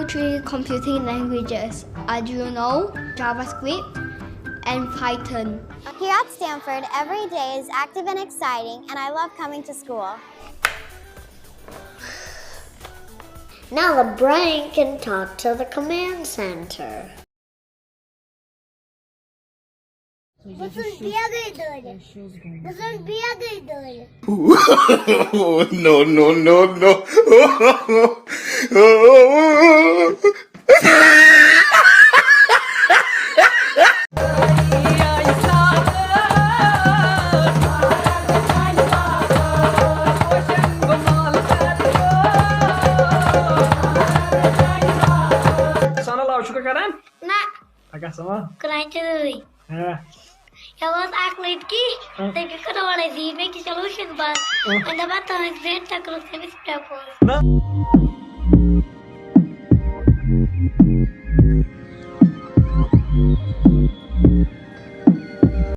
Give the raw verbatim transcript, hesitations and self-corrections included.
Three computing languages: Arduino, JavaScript, and Python. Here at Stanford, every day is active and exciting, and I love coming to school. Now the brain can talk to the command center. بہٕ چھُس بیٚیہِ دۄہلہِ بہٕ چھُس بیٚیہِ دۄہلہِ No, no, no, no. سنل آو چھُکھا کران؟ نہ اگہ سما۔ کرانچی دوٗرٕے۔ ہاں۔ یہِ اوس اکھ لٔڑکی۔ تٔمۍ کٔر اورے زی مےٚ کہِ چلو شِنبان۔ وۄنۍ دَپان تُہٕنٛدِ زیٹھِ چکرُک تٔمِس پرٛپوز۔